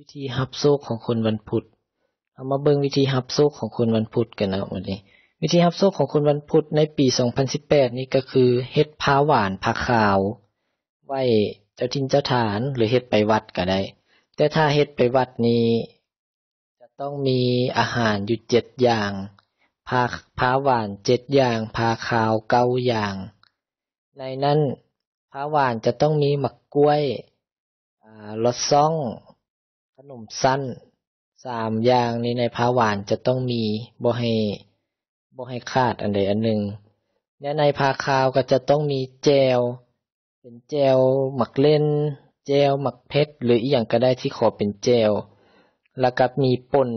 ວິທີຮັບໂຊກຂອງຄົນວັນພຸດ. ເຮົາມາເບິ່ງວິທີຮັບໂຊກຂອງຄົນວັນພຸດກັນເນາະ ມື້ນີ້. ວິທີຮັບໂຊກຂອງຄົນວັນພຸດໃນປີສອງພັນສິບແປດນີ້ກໍຄືເຮັດພາຫວານພາຄາວໄຫວ້ເຈົ້າຖິ່ນເຈົ້າຖານ ຫຼືເຮັດໄປວັດກໍໄດ້. ແຕ່ຖ້າເຮັດໄປວັດນີ້ ຈະຕ້ອງມີອາຫານຢູ່ເຈັດຢ່າງ, ພາ ພາຫວານເຈັດຢ່າງ, ພາຄາວເກົ້າຢ່າງ. ໃນນັ້ນ ພາຫວານຈະຕ້ອງມີໝາກກ້ວຍ, ອາ, ລອດຊ່ອງ, ຂະໜົມຊັ້ນ, ສາມຢ່າງນີ້ໃນພາຫວານຈະຕ້ອງມີ, ບໍ່ໃຫ້, ບໍ່ໃຫ້ຂາດອັນໃດອັນໜຶ່ງ. ແລະ ໃນພາຄາວກໍຈະຕ້ອງມີແຈ່ວ, ເປັນແຈ່ວໝາກເລັ່ນ, ແຈ່ວໝາກເຜັດ ຫຼື ອີ່ຫຍັງກໍໄດ້ທີ່ຂໍເປັນແຈ່ວ, ແລ້ວກໍມີປົ່ນ.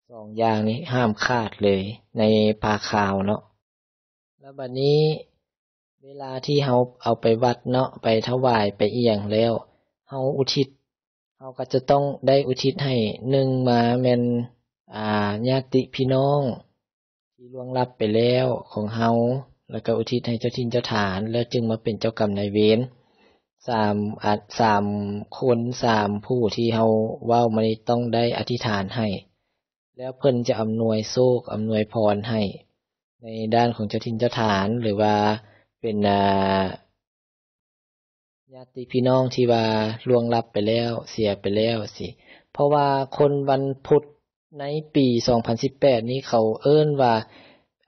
ສອງຢ່າງນີ້ຫ້າມຂາດເລີຍໃນພາຄາວເນາະ. ແລ້ວບັດນີ້ເວລາທີ່ເຮົາເອົາໄປວັດເນາະ, ໄປຖວາຍ, ໄປອີ່ຫຍັງແລ້ວ, ເຮົາອຸທິດ, ເຮົາກໍຈະຕ້ອງໄດ້ອຸທິດໃຫ້ ໜຶ່ງມາແມ່ນ, ອາ, ຍາດຕິພີ່ນ້ອງ ທີ່ລ່ວງລັບໄປແລ້ວຂອງເຮົາ, ແລ້ວກໍອຸທິດໃຫ້ເຈົ້າຖິ່ນເຈົ້າຖານ, ແລ້ວຈຶ່ງມາເປັນເຈົ້າກຳນາຍເວນ. ສາມ ອາ, ສາມຄົນ, ສາມຜູ້ທີ່ເຮົາເວົ້າມານີ້ຕ້ອງໄດ້ອະທິຖານໃຫ້, ແລ້ວເພິ່ນຈະອຳນວຍໂຊກ, ອຳນວຍພອນໃຫ້ໃນດ້ານຂອງເຈົ້າຖິ່ນເຈົ້າຖານ, ຫຼືວ່າເປັນ, ອາ, ຍາດຕິພີ່ນ້ອງທີ່ວ່າລ່ວງລັບໄປແລ້ວ, ເສຍໄປແລ້ວຊີ້. ເພາະວ່າຄົນວັນພຸດໃນປີສອງພັນສິບແປດນີ້ ເຂົາເອີ້ນວ່າ,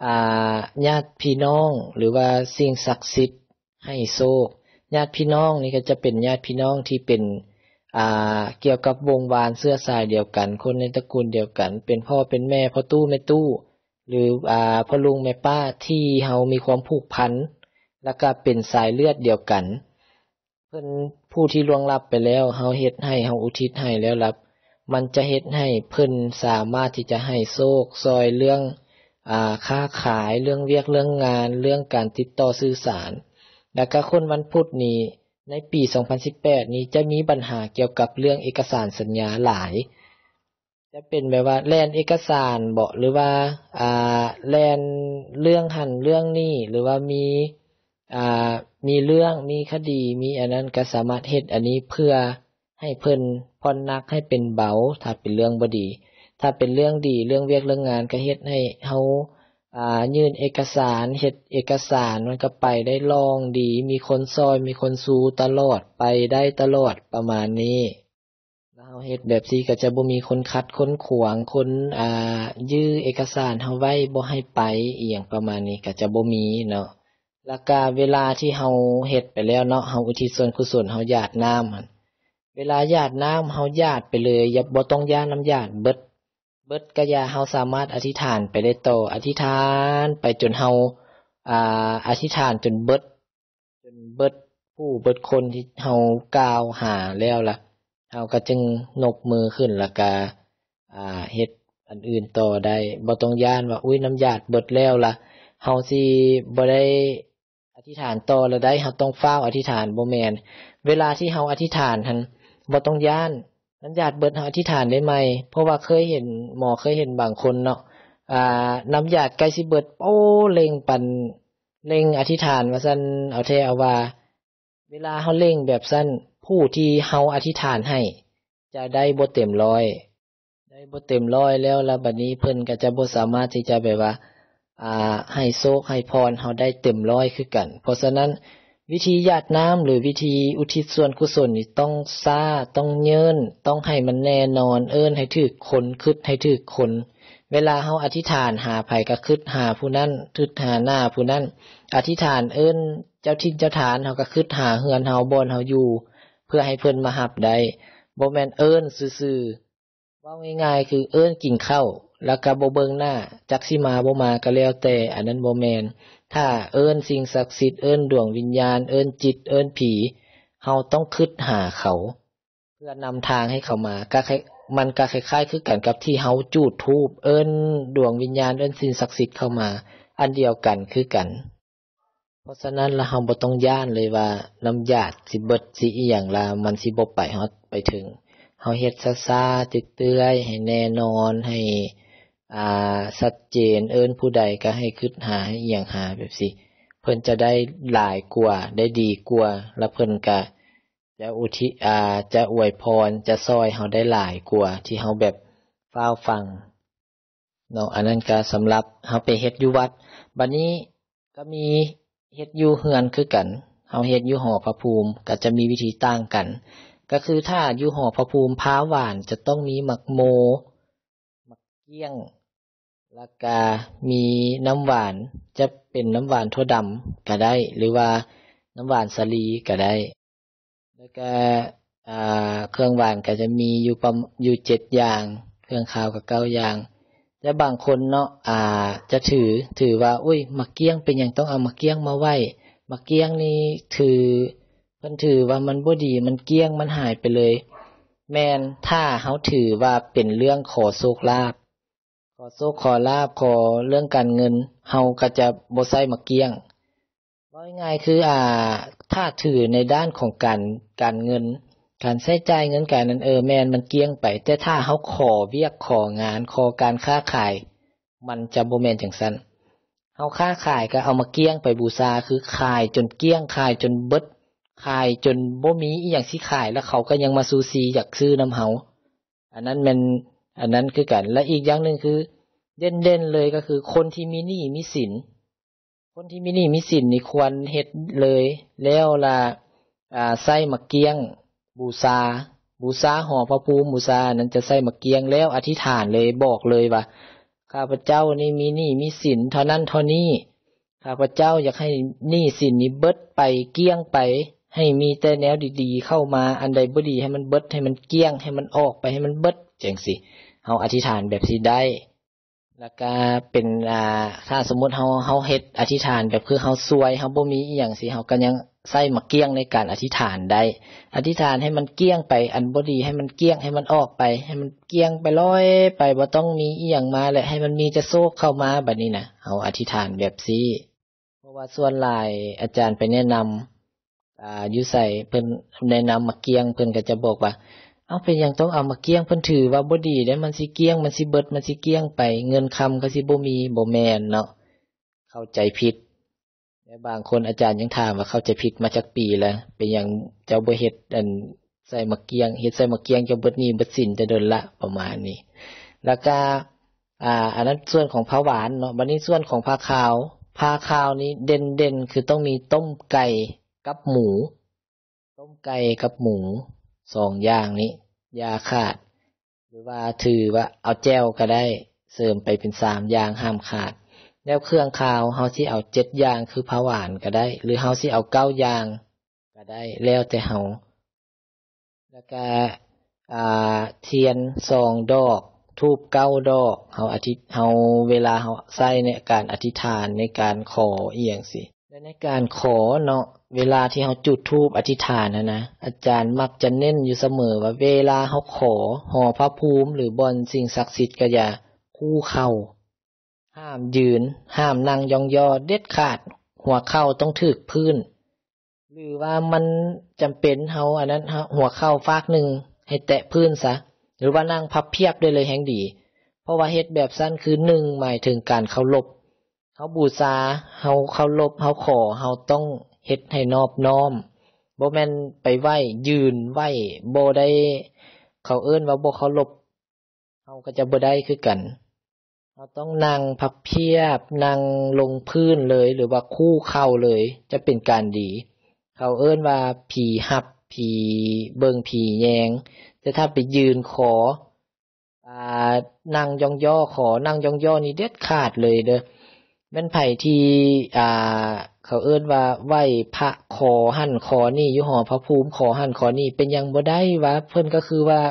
ອາ, ຍາດພີ່ນ້ອງ ຫຼືວ່າສິ່ງສັກສິດໃຫ້ໂຊກ. ຍາດພີ່ນ້ອງນີ້ກໍຈະເປັນຍາດພີ່ນ້ອງທີ່ເປັນ, ອາ, ກ່ຽວກັບວົງວານເຊື້ອສາຍດຽວກັນ, ຄົນໃນຕະກູນດຽວກັນ, ເປັນພໍ່ເປັນແມ່, ພໍ່ຕູ້ແມ່ຕູ້, ຫຼື ອາ ພໍ່ລຸງແມ່ປ້າທີ່ເຮົາມີຄວາມຜູກພັນ ແລ້ວກະເປັນສາຍເລືອດດຽວກັນ. ເພິ່ນຜູ້ທີ່ລ່ວງລັບໄປແລ້ວ ເຮົາເຮັດໃຫ້ ເຮົາອຸທິດໃຫ້ແລ້ວລະ ມັນຈະເຮັດໃຫ້ເພິ່ນສາມາດທີ່ຈະໃຫ້ໂຊກຊ່ອຍເລື່ອງ ອາ ຄ້າຂາຍ, ເລື່ອງວຽກເລື່ອງງານ, ເລື່ອງການຕິດຕໍ່ສື່ສານ. ແລ້ວກະຄົນວັນພຸດນີ້ ໃນປີສອງພັນສິບແປດນີ້ ຈະມີບັນຫາກ່ຽວກັບເລື່ອງເອກະສານສັນຍາຫຼາຍ. ຈະເປັນແບບວ່າແລ່ນເອກະສານເບາະ ຫຼືວ່າ ອາ ແລ່ນເລື່ອງຫັ້ນເລື່ອງນີ້ ຫຼືວ່າມີ ອາ ມີເລື່ອງ ມີຄະດີ ມີອັນນັ້ນ ກໍສາມາດເຮັດອັນນີ້ເພື່ອໃຫ້ເພິ່ນຜ່ອນໜັກໃຫ້ເປັນເບົາ ຖ້າເປັນເລື່ອງບໍ່ດີ. ຖ້າເປັນເລື່ອງດີ ເລື່ອງວຽກເລື່ອງງານ ກໍເຮັດໃຫ້ເຮົາ ອາ ຍື່ນເອກະສານ ເຮັດເອກະສານ ມັນກໍໄປໄດ້ລ່ອງດີ ມີຄົນຊ່ອຍ ມີຄົນຊູຕະຫຼອດ ໄປໄດ້ຕະຫຼອດ ປະມານນີ້. ແລ້ວເຮົາເຮັດແບບຊີ້ກໍຈະບໍ່ມີຄົນຂັດຄົນຂວາງ ຄົນ ອາ ຢື້ເອກະສານເຮົາໄວ້ບໍ່ໃຫ້ໄປ ອີ່ຫຍັງປະມານນີ້ກໍຈະບໍ່ມີເນາະ. ແລ້ວກະເວລາທີ່ເຮົາເຮັດໄປແລ້ວເນາະ ເຮົາອຸທິດສ່ວນກຸສົນ ເຮົາຢາດນ້ຳຫັ້ນ ເວລາຢາດນ້ຳ ເຮົາຢາດໄປເລີຍ ຢ່າ ບໍ່ຕ້ອງຢ້ານນ້ຳຢາດເບິດ ເບິດກະຢ່າ ເຮົາສາມາດອະທິຖານໄປໄດ້ຕໍ່ ອະທິຖານໄປຈົນເຮົາ ອາ ອະທິຖານຈົນເບິດ ຈົນເບິດຜູ້ເບິດຄົນທີ່ເຮົາກ່າວຫາແລ້ວລະ ເຮົາກະຈຶ່ງນົບມືຂຶ້ນ ແລ້ວກະ ອາ ເຮັດອັນອື່ນຕໍ່ໄດ້ ບໍ່ຕ້ອງຢ້ານວ່າ ອຸ້ຍ ນ້ຳຢາດເບິດແລ້ວລະ ເຮົາຊິບໍ່ໄດ້ອະທິຖານຕໍ່ລະໃດ໋ ເຮົາຕ້ອງຟ້າວອະທິຖານ ບໍ່ແມ່ນ. ເວລາທີ່ເຮົາອະທິຖານຫັ້ນ ບໍ່ຕ້ອງຢ້ານ ນ້ຳຢາດເບິດ ເຮົາອະທິຖານໄດ້ໃໝ່ ເພາະວ່າເຄີຍເຫັນ ໝໍເຄີຍເຫັນບາງຄົນເນາະ ອາ ນ້ຳຢາດໃກ້ຊິເບິດ ໂອ້ ເລັ່ງປັນ ເລັ່ງອະທິຖານວ່າຊັ້ນ ເອົາແທ້ເອົາວ່າ. ເວລາເຮົາເລັ່ງແບບຊັ້ນ ຜູ້ທີ່ເຮົາອະທິຖານໃຫ້ຈະໄດ້ບໍ່ເຕັມຮ້ອຍ ໄດ້ບໍ່ເຕັມຮ້ອຍແລ້ວລະ ບາດນີ້ເພິ່ນກໍຈະບໍ່ສາມາດທີ່ຈະແບບວ່າ ອາ ໃຫ້ໂຊກໃຫ້ພອນເຮົາໄດ້ເຕັມຮ້ອຍຄືກັນ. ເພາະສະນັ້ນ ວິທີຢາດນ້ຳ ຫຼື ວິທີອຸທິດສ່ວນກຸສົນນີ້ ຕ້ອງຊ້າ ຕ້ອງຍືນ ຕ້ອງໃຫ້ມັນແນ່ນອນ ເອີ້ນໃຫ້ຖືກຄົນ ຄຶດໃຫ້ຖືກຄົນ. ເວລາເຮົາອະທິຖານຫາໃຜກໍຄຶດຫາຜູ້ນັ້ນ ຄຶດຫາໜ້າຜູ້ນັ້ນ ອະທິຖານເອີ້ນເຈົ້າຖິ່ນເຈົ້າຖານ ເຮົາກໍຄຶດຫາເຮືອນເຮົາ ບ່ອນເຮົາຢູ່ ເພື່ອໃຫ້ເພິ່ນມາຮັບໄດ້ ບໍ່ແມ່ນເອີ້ນຊື່ໆ. ເວົ້າງ່າຍໆ ຄືເອີ້ນກິນເຂົ້າ ແລ້ວກໍບໍ່ເບິ່ງໜ້າ ຈັກຊິມາບໍ່ມາກໍແລ້ວແຕ່ ອັນນັ້ນບໍ່ແມ່ນ. ຖ້າເອີ້ນສິ່ງສັກສິດ ເອີ້ນດວງວິນຍານ ເອີ້ນຈິດ ເອີ້ນຜີ ເຮົາຕ້ອງຄຶດຫາເຂົາ ເພື່ອນຳທາງໃຫ້ເຂົາມາ ກໍ ມັນກໍຄ້າຍໆຄືກັນກັບທີ່ເຮົາຈູດທູບເອີ້ນດວງວິນຍານ ເອີ້ນສິ່ງສັກສິດເຂົ້າມາ ອັນດຽວກັນຄືກັນ. ເພາະສະນັ້ນລະ ເຮົາບໍ່ຕ້ອງຢ້ານເລີຍວ່ານ້ຳຢາດຊິເບິດ ຊິອີ່ຫຍັງລະ ມັນຊິບໍ່ໄປຮອດໄປເຖິງ. ເຮົາເຮັດຊ້າໆ ເລື້ອຍໆ ໃຫ້ແນ່ນອນ ໃຫ້ ອາ ຊັດເຈນ ເອີ້ນຜູ້ໃດກໍໃຫ້ຄຶດຫາ ໃຫ້ອີ່ຫຍັງຫາແບບຊີ້ ເພິ່ນຈະໄດ້ຫຼາຍກວ່າ ໄດ້ດີກວ່າ ລະເພິ່ນກະ ຈະອຸທິ ອາ ຈະອວຍພອນ ຈະຊ່ອຍເຮົາໄດ້ຫຼາຍກວ່າທີ່ເຮົາແບບຟ້າວຟັງເນາະ. ອັນນັ້ນກະສຳລັບເຮົາໄປເຮັດຢູ່ວັດ. ບາດນີ້ກະມີເຮັດຢູ່ເຮືອນຄືກັນ, ເຮົາເຮັດຢູ່ຫໍພະພູມກະຈະມີວິທີຕ່າງກັນ. ກະຄືຖ້າຢູ່ຫໍພະພູມ ພາຫວານຈະຕ້ອງມີໝາກໂມ, ໝາກກ້ຽງ ແລ້ວກະມີນ້ຳຫວານ, ຈະເປັນນ້ຳຫວານຖົ່ວດຳກະໄດ້ ຫຼືວ່ານ້ຳຫວານສາລີກະໄດ້. ແລ້ວກະ ອາ ເຄື່ອງຫວານກະຈະມີຢູ່ປະ ຢູ່ເຈັດຢ່າງ, ເຄື່ອງຄາວກະເກົ້າຢ່າງ. ແຕ່ບາງຄົນເນາະ ອາ ຈະຖື ຖືວ່າ ໂອ້ຍ ໝາກກ້ຽງ ເປັນຫຍັງຕ້ອງເອົາໝາກກ້ຽງມາໄວ້? ໝາກກ້ຽງນີ້ຖື ເພິ່ນຖືວ່າມັນບໍ່ດີ, ມັນກ້ຽງ, ມັນຫາຍໄປເລີຍ. ແມ່ນ ຖ້າເຮົາຖືວ່າເປັນເລື່ອງຂໍໂຊກລາບ, ຂໍໂຊກຂໍລາບ, ຂໍເລື່ອງການເງິນ, ເຮົາກະຈະບໍ່ໃຊ້ໝາກກ້ຽງ. ເວົ້າງ່າຍໆ ຄື ອາ ຖ້າຖືໃນດ້ານຂອງການ ການເງິນ, ການໃຊ້ຈ່າຍເງິນການນັ້ນ ເອີ ແມ່ນ ມັນກ້ຽງໄປ. ແຕ່ຖ້າເຮົາຂໍວຽກ ຂໍງານ ຂໍການຄ້າຂາຍ ມັນຈະບໍ່ແມ່ນຈັ່ງຊັ້ນ. ເຮົາຄ້າຂາຍກະເອົາໝາກກ້ຽງໄປບູຊາ, ຄືຂາຍຈົນກ້ຽງ, ຂາຍຈົນເບິດ, ຂາຍຈົນບໍ່ມີອີ່ຫຍັງຊິຂາຍ ແລ້ວເຂົາກະຍັງມາຊູຊີຢາກຊື້ນຳເຮົາ. ອັນນັ້ນແມ່ນ ອັນນັ້ນຄືກັນ. ແລະ ອີກຢ່າງໜຶ່ງຄື ເດັ່ນໆເລີຍກະຄືຄົນທີ່ມີໜີ້ມີສິນ, ຄົນທີ່ມີໜີ້ມີສິນນີ້ຄວນເຮັດເລີຍ ແລ້ວລະ ອາ ໃຊ້ໝາກກ້ຽງບູຊາ, ບູຊາຫໍພະພູມ, ບູຊາ ອັນນັ້ນຈະໃຊ້ໝາກກ້ຽງ ແລ້ວອະທິຖານເລີຍ, ບອກເລີຍວ່າ ຂ້າພະເຈົ້ານີ້ມີໜີ້ມີສິນເທົ່ານັ້ນເທົ່ານີ້, ຂ້າພະເຈົ້າຢາກໃຫ້ໜີ້ສິນນີ້ເບິດໄປ, ກ້ຽງໄປ, ໃຫ້ມີແຕ່ແນວດີໆເຂົ້າມາ, ອັນໃດບໍ່ດີໃຫ້ມັນເບິດ, ໃຫ້ມັນກ້ຽງ, ໃຫ້ມັນອອກໄປ, ໃຫ້ມັນເບິດ, ຈັ່ງຊີ້. ເຮົາອະທິຖານແບບຊີ້ໄດ້. ແລ້ວກະເປັນ ອາ ຖ້າສົມມຸດເຮົາ ເຮົາເຮັດອະທິຖານແບບຄືເຮົາຊ່ວຍ ເຮົາບໍ່ມີອີ່ຫຍັງຊີ້ ເຮົາກະຍັງໃຊ້ໝາກກ້ຽງໃນການອະທິຖານໄດ້. ອະທິຖານໃຫ້ມັນກ້ຽງໄປ, ອັນບໍ່ດີໃຫ້ມັນກ້ຽງ, ໃຫ້ມັນອອກໄປ, ໃຫ້ມັນກ້ຽງໄປ, ລອຍໄປ, ບໍ່ຕ້ອງມີອີ່ຫຍັງມາ ແລະ ໃຫ້ມັນມີແຕ່ໂຊກເຂົ້າມາ. ບາດນີ້ນະ ເຮົາອະທິຖານແບບຊີ້. ເພາະວ່າສ່ວນຫຼາຍອາຈານໄປແນະນຳ ອາ ຢູ່ໃສ ເພິ່ນແນະນຳໝາກກ້ຽງ ເພິ່ນກະຈະບອກວ່າ ເອົ້າ ເປັນຫຍັງຕ້ອງເອົາໝາກກ້ຽງ? ເພິ່ນຖືວ່າບໍ່ດີເດ້, ມັນຊິກ້ຽງ, ມັນຊິເບິດ, ມັນຊິກ້ຽງໄປ, ເງິນຄຳກະຊິບໍ່ມີ. ບໍ່ແມ່ນເນາະ, ເຂົ້າໃຈຜິດ. ແລະ ບາງຄົນອາຈານຍັງຖາມວ່າ ເຂົ້າໃຈຜິດມາຈັກປີແລ້ວ? ເປັນຫຍັງເຈົ້າບໍ່ເຮັດ ອັນ ໃສ່ໝາກກ້ຽງ, ເຮັດໃສ່ໝາກກ້ຽງ ເຈົ້າເບິດໜີ້ເບິດສິນແຕ່ດົນລະ, ປະມານນີ້. ແລ້ວກະ ອາ ອັນນັ້ນສ່ວນຂອງພາຫວານເນາະ. ບາດນີ້ສ່ວນຂອງພາຄາວ, ພາຄາວນີ້ເດັ່ນໆ ຄືຕ້ອງມີຕົ້ມໄກ່ກັບໝູ, ຕົ້ມໄກ່ກັບໝູ ສອງຢ່າງນີ້ຢ່າຂາດ, ຫຼືວ່າຖືວ່າເອົາແຈ່ວກະໄດ້, ເສີມໄປເປັນສາມຢ່າງຫ້າມຂາດ. ແລ້ວເຄື່ອງຄາວ ເຮົາຊິເອົາເຈັດຢ່າງ ຄືພາຫວານກະໄດ້ ຫຼືເຮົາຊິເອົາເກົ້າຢ່າງກະໄດ້ ແລ້ວແຕ່ເຮົາ. ແລ້ວກະ ອາ ທຽນສອງດອກ, ທູບເກົ້າດອກ, ເຮົາອະທິ ເຮົາ ເວລາເຮົາໃຊ້ໃນການອະທິຖານ ໃນການຂໍອີ່ຫຍັງຊີ້. ແລະ ໃນການຂໍເນາະ, ເວລາທີ່ເຮົາຈຸດທູບອະທິຖານຫັ້ນນະ, ອາຈານມັກຈະເນັ້ນຢູ່ສະເໝີວ່າ ເວລາເຮົາຂໍຫໍພະພູມ ຫຼື ບ່ອນສິ່ງສັກສິດກະຢ່າ, ຄູ່ເຂົ່າ. ຫ້າມຢືນ, ຫ້າມນັ່ງຢ່ອງຍໍເດັດຂາດ, ຫົວເຂົ່າຕ້ອງຖືກພື້ນ. ຫຼືວ່າມັນຈຳເປັນເຮົາ ອັນນັ້ນ ຫົວເຂົ່າຟາກໜຶ່ງໃຫ້ແຕະພື້ນຊະ, ຫຼືວ່ານັ່ງພັບພຽບໄດ້ເລີຍແຮ່ງດີ. ເພາະວ່າເຮັດແບບຊັ້ນຄື ໜຶ່ງ ໝາຍເຖິງການເຄົາລົບ. ເຮົາບູຊາ, ເຮົາເຄົາລົບ, ເຮົາຂໍ, ເຮົາຕ້ອງເຮັດໃຫ້ນອບນ້ອມ. ບໍ່ແມ່ນໄປໄຫວ້, ຢືນໄຫວ້, ບໍ່ໄດ້, ເຂົາເອີ້ນວ່າບໍ່ເຄົາລົບ. ເຮົາກະຈະບໍ່ໄດ້ຄືກັນ. ເຮົາຕ້ອງນັ່ງພັບພຽບ, ນັ່ງລົງພື້ນເລີຍ ຫຼືວ່າຄູ່ເຂົ່າເລີຍ ຈະເປັນການດີ. ເຂົາເອີ້ນວ່າຜີຮັບ, ຜີເບິ່ງ, ຜີແຍງ. ແຕ່ຖ້າໄປຢືນຂໍ, ອາ, ນັ່ງຢ່ອງຍໍຂໍ, ນັ່ງຢ່ອງຍໍນີ້ເດັດຂາດເລີຍເດີ້. ແມ່ນໃຜທີ່ ອ່າ ເຂົາເອີ້ນວ່າໄຫວ້ພະຂໍຫັ້ນຂໍນີ້ ຢູ່ຫໍພະພູມຂໍຫັ້ນຂໍນີ້ ເປັນຫຍັງບໍ່ໄດ້ວະ? ເພິ່ນກໍຄືວ່າ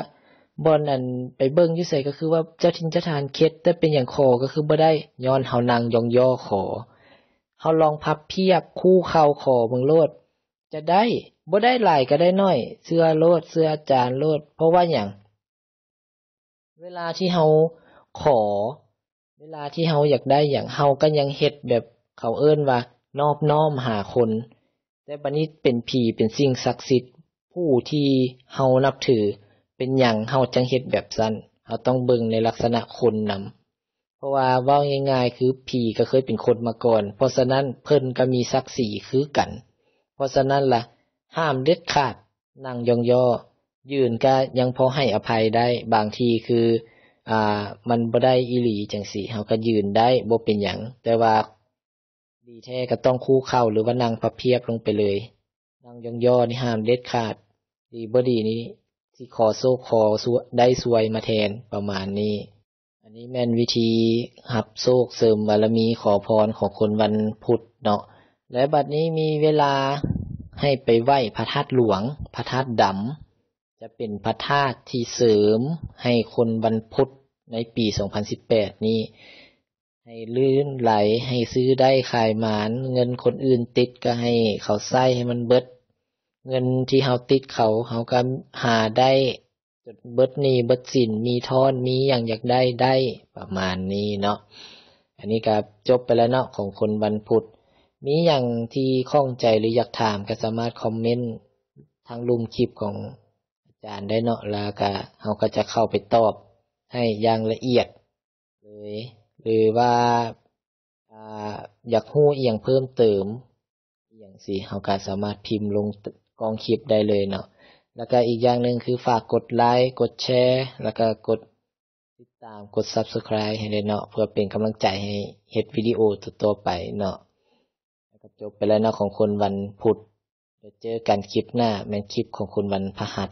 ບ່ອນອັນໄປເບິ່ງຢູ່ໃສກໍຄືວ່າເຈົ້າຖິ່ນເຈົ້າຖານເຄັດ ແຕ່ເປັນຫຍັງຂໍກໍຄືບໍ່ໄດ້? ຍ້ອນເຮົານັ່ງຢ່ອງຍໍຂໍ. ເຮົາລອງພັບພຽບ ຄູ່ເຂົ່າຂໍເບິ່ງໂລດ ຈະໄດ້ ບໍ່ໄດ້ຫຼາຍກໍໄດ້ໜ້ອຍ ເຊື່ອໂລດ ເຊື່ອອາຈານໂລດ. ເພາະວ່າຫຍັງ? ເວລາທີ່ເຮົາຂໍ ເວລາທີ່ເຮົາຢາກໄດ້ຫຍັງ ເຮົາກໍຍັງເຮັດແບບເຂົາເອີ້ນວ່ານອບນ້ອມຫາຄົນ ແຕ່ບັດນີ້ເປັນຜີ ເປັນສິ່ງສັກສິດ ຜູ້ທີ່ເຮົານັບຖື ເປັນຫຍັງເຮົາຈັ່ງເຮັດແບບຊັ້ນ? ເຮົາຕ້ອງເບິ່ງໃນລັກສະນະຄົນນຳ ເພາະວ່າເວົ້າງ່າຍໆ ຄືຜີກໍເຄີຍເປັນຄົນມາກ່ອນ ເພາະສະນັ້ນເພິ່ນກໍມີສັກສີຄືກັນ. ເພາະສະນັ້ນລະ ຫ້າມເດັດຂາດ ນັ່ງຢ່ອງຍໍ້ ຢືນກະຍັງພໍໃຫ້ອະໄພໄດ້ ບາງທີຄື ອ່າ ມັນບໍ່ໄດ້ອີ່ຫຼີຈັ່ງຊີ້ ເຮົາກະຢືນໄດ້ ບໍ່ເປັນຫຍັງ ແຕ່ວ່າດີແທ້ກະຕ້ອງຄຸເຂົ່າ ຫຼືວ່ານັ່ງພັບພຽບລົງໄປເລີຍ. ນັ່ງຢ່ອງຍໍ້ນີ້ຫ້າມເດັດຂາດ ດີບໍ່ດີນີ້ຊິຂໍໂຊກຂໍຊວ- ໄດ້ຊວຍມາແທນ ປະມານນີ້. ອັນນີ້ແມ່ນວິທີຮັບໂຊກເສີມບາລະມີຂໍພອນຂອງຄົນວັນພຸດເນາະ. ແລະບັດນີ້ມີເວລາໃຫ້ໄປໄຫວ້ພະທາດຫຼວງ ພະທາດດຳ ຈະເປັນພະທາດທີ່ເສີມໃຫ້ຄົນວັນພຸດໃນປີສອງພັນສິບແປດນີ້ ໃຫ້ລື່ນໄຫຼ ໃຫ້ຊື້ໄດ້ຂາຍໝານ ເງິນຄົນອື່ນຕິດກະໃຫ້ເຂົາໃຊ້ໃຫ້ມັນເບິດ ເງິນທີ່ເຮົາຕິດເຂົາ ເຮົາກະຫາໄດ້ ຈົນເບິດໜີ້ເບິດສິນ ມີທ້ອນ ມີຫຍັງຢາກໄດ້ ໄດ້ ປະມານນີ້ເນາະ. ອັນນີ້ກະຈົບໄປແລ້ວເນາະ ຂອງຄົນວັນພຸດ. ມີຫຍັງທີ່ຂ້ອງໃຈ ຫຼື ຢາກຖາມ ກະສາມາດຄອມເມັນທາງລຸ່ມຄລິບຂອງອາຈານໄດ້ເນາະ ແລ້ວກະເຮົາກະຈະເຂົ້າໄປຕອບໃຫ້ຢ່າງລະອຽດເລີຍ ຫຼືວ່າ ອ່າ ຢາກຮູ້ອີ່ຫຍັງເພີ່ມເຕີມ ອີ່ຫຍັງຊີ້ ເຮົາກະສາມາດພິມລົງກ້ອງຄລິບໄດ້ເລີຍເນາະ. ແລ້ວກະອີກຢ່າງໜຶ່ງຄືຝາກກົດໄລ ກົດແຊ ແລ້ວກະກົດຕິດຕາມ ກົດ Subscribe ໃຫ້ແດ່ເນາະ ເພື່ອເປັນກຳລັງໃຈໃຫ້ເຮັດວິດີໂອຕໍ່ໆໄປເນາະ. ແລ້ວກະຈົບໄປແລ້ວເນາະ ຂອງຄົນວັນພຸດ. ແລ້ວເຈີກັນຄລິບໜ້າ ແມ່ນຄລິບຂອງຄົນວັນພະຫັດ.